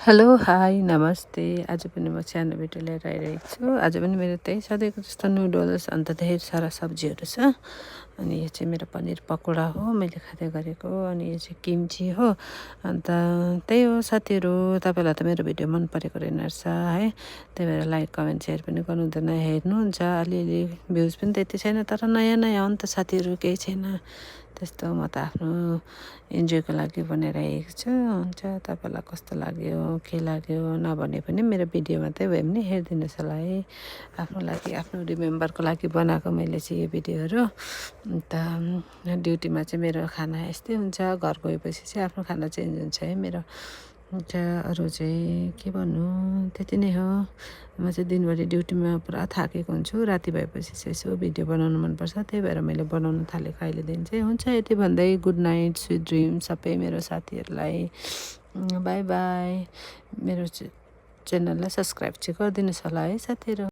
Hello hi नमस्ते। आज पनि म सानो भिडियो लिएर आइरहेको छु। आज पनि मेरो त्यही सधैँको जस्तो नुडल्स अन्त धेरै सारा सब्जीहरू छ। अनि यो चाहिँ मेरो पनिर पकोडा हो मैले खाँदै गरेको। अनि यो चाहिँ किम्ची हो। अन्त त्यही हो साथीहरू, तपाईँलाई त मेरो भिडियो मन परेको रहेनछ है, त्यही भएर लाइक कमेन्ट सेयर पनि गर्नुहुँदैन, हेर्नुहुन्छ। अलिअलि भ्युज पनि त्यति छैन, तर नयाँ नयाँ हो नि त साथीहरू, केही छैन त्यस्तो। म त आफ्नो इन्जोयको लागि बनाइरहेको छु। हुन्छ, तपाईँलाई कस्तो लाग्यो के लाग्यो नभने पनि मेरो भिडियो मात्रै भए पनि हेरिदिनुहोस् होला है। आफ्नो लागि, आफ्नो रिमेम्बरको लागि बनाएको मैले चाहिँ यो भिडियोहरू। अन्त ड्युटीमा चाहिँ मेरो खाना यस्तै हुन्छ। घर गएपछि चाहिँ आफ्नो खाना चेन्ज हुन्छ है मेरो। हुन्छ, अरू चाहिँ के भन्नु, त्यति नै हो। म चाहिँ दिनभरि ड्युटीमा पुरा थाकेको हुन्छु। राति भएपछि चाहिँ यसो भिडियो बनाउनु मनपर्छ, त्यही भएर मैले बनाउनु थालेको अहिलेदेखि चाहिँ। हुन्छ, यति भन्दै गुड नाइट, स्विट ड्रिम सबै मेरो साथीहरूलाई। By by. मेरो च्यानललाई सब्सक्राइब चाहिँ गरिदिनुहोस् होला है साथीहरू।